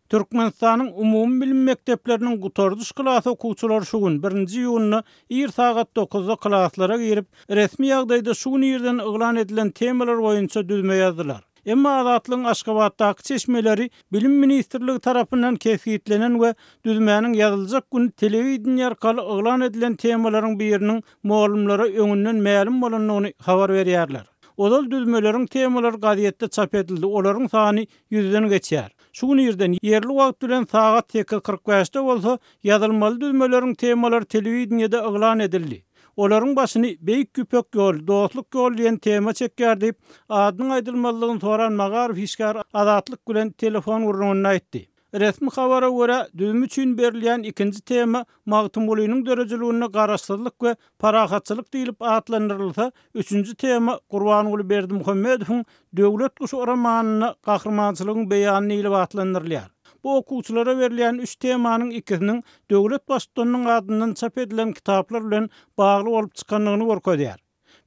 Türkmenistanyň umumybilim mekdepleriniň gutardyş klas okuwçylary şu gün, birinji iýunda ir sagat dokuzda klaslara girip, resmi ýagdaýda şu gün irden yglan edilen temalar boýunça düzme ýazdylar. Emma Azatlygyň Aşgabatdaky çeşmeleri Bilim ministrligi tarapyndan kesgitlenen we düzmäniň ýazyljak güni telewideniýe arkaly yglan edilen temalaryň biriniň mugallymlara öňünden mälim bolandygyny habar berýärler. Ozal düzmeleriň temalary gazetde çap edildi, olaryň sany ýüzden geçýär. Şu gün irden, ýerli wagt bilen sagat 8:45-de bolsa, ýazylmaly düzmeleriň temalary telewideniýede yglan edildi. Olaryň başyny Beýik Ýüpek ýoly, dostluk ýoly diýen tema çekýär diýip, adynyň aýdylmazlygyny soran magaryf işgäri Azatlyk bilen telefon gürrüňinde aýtdy. Resmi habara görä, düzüm üçin berilýän ikinji tema Magtymgulynyň döredijiliginde garaşsyzlyk we parahatçylyk diýlip atlandyrylsa, üçünji tema Gurbanguly Berdimuhamedowyň Döwlet guşy romanynda gahrymançylygyň beýany diýlip atlandyrylýar. Bu okuwçylara berilýän üç temanyň ikisiniň döwlet Baştutanynyň adyndan çap edilen kitaplar bilen bagly bolup çykandygyny görkezýär.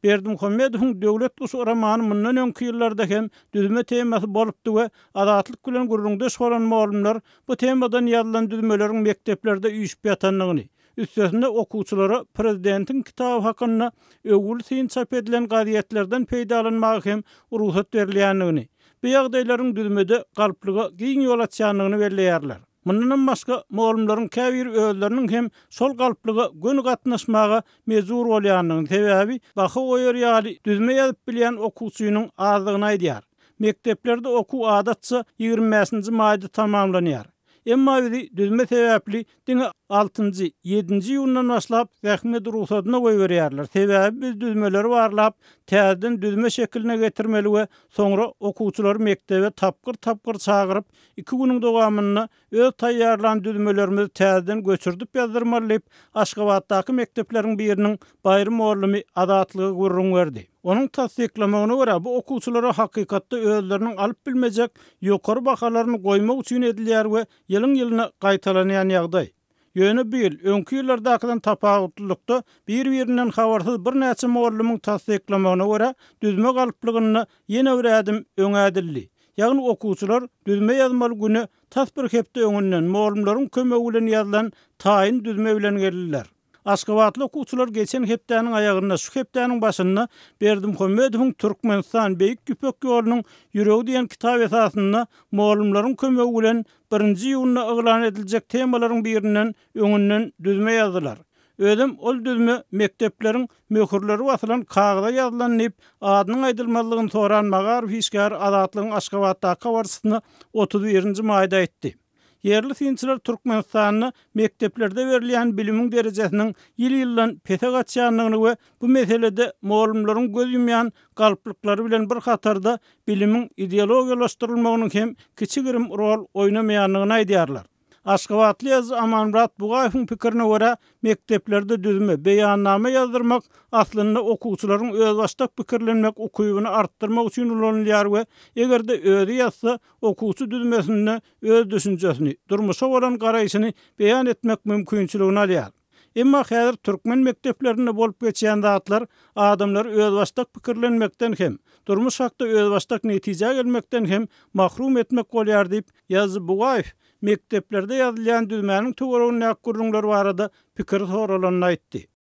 Berdimuhamedowyň Döwlet guşy romany mundan öňki ýyllarda hem düzme temasy bolupdy we Azatlyk bilen gürrüňdeş bolan mugallymlar bu temadan ýazylan düzmeleriň mekdeplerde üýşüp ýatandygyny, üstesine okuwçylara prezidentiň kitaby hakynda öwgüli syn çap edilen gazetlerden peýdalanmaga hem rugsat berilýändigini, bu ýagdaýlaryň düzmede galplyga giň ýol açýandygyny belleýärler. Mundanam başga, mugallymlaryň käbiri özleriniň hem şol galplyga göni gatnaşmaga mejbur bolýandygyny, sebäbi baha goýar ýaly düzme ýazyp bilýän okuwçynyň azdygyny aýdýar. Mekdeplerde okuw adatça 25-nji maýda tamamlanýar. Emma bizi düzme sebäpli diňe altynjy, ýedinji iýundan başlap zähmet rugsadyna goýberýärler. Sebäbi biz düzmeleri barlap, täzeden düzme şekiline getirmeli we soňra okuwçylary mekdebe tapgyr-tapgyr çagyryp, iki günüň dowamynda öz taýýarlan düzmelerimizi täzeden göçürdip ýazdyrmaly diýip, Aşgabatdaky mekdepleriň biriniň baýry mugallymy Azatlyga gürrüň berdi. Onuň tassyklamagyna görä, bu okuwçylara hakykatda özleriniň alyp bilmejek ýokary bahalaryny goýmak üçin edilýär we ýylyň-ýylyna gaýtalanýan ýagdaý. Ýöne bu ýyl, öňki ýyllardakydan tapawutlylykda, bir-birinden habarsyz birnäçe mugallymyň tassyklamagyna görä, düzme galplygynda ýene bir ädim öňe ädildi. Ýagny okuwçylar düzme ýazmaly güne tas bir hepde öňünden, mugallymlaryň kömegi bilen ýazylan taýyn düzme bilen geldiler. Aşgabatly okuwçylar geçen hepdäniň aýagynda, şu hepdäniň başynda Berdimuhamedowyň Türkmenistan, Beýik Ýüpek ýolunyň ýüregi diýen kitap esasynda mugallymlaryň kömegi bilen birinji iýunda yglan ediljek temalaryň birinden öňünden düzme ýazdylar. Özem ol düzme mekdepleriň möhürleri basylan kagyza ýazylan diýip, adynyň aýdylmazlygyny soran magaryf işgäri Azatlygyň Aşgabatdaky habarçysyna 31-nji maýda aýtdy. Ýerli synçylar Türkmenistanda mekdeplerde berilýän bilimiň derejesiniň ýyl-ýyldan pese gaçýandygyny we bu meselede mugallymlaryň göz ýumýan galplyklary bilen bir hatarda bilimiň ideologiýalaşdyrylmagynyň hem kiçi-girim rol oýnamaýandygyny aýdýarlar. Aşgabatly ýazyjy Amanmyrat Bugaýewiň pikirine görä, mekdeplerde düzme, beýannama ýazdyrmak aslynda okuwçylaryň özbaşdak pikirlenmek ukybyny artdyrmak üçin ulanylýar we eger-de özi ýazsa, okuwçy düzmesinde öz düşünjesini, durmuşa bolan garaýşyny beýan etmek mümkinçiligini alýar. Emma häzir türkmen mekdeplerinde bolup geçýän zatlar adamlary özbaşdak pikirlenmekden hem, durmuş hakda özbaşdak netijä gelmekden hem mahrum etmek bolýar diýip, ýazyjy Bugaýew mekdeplerde ýazylýan düzmäniň töweregindäki gürrüňler barada pikiri soralanda aýtdy.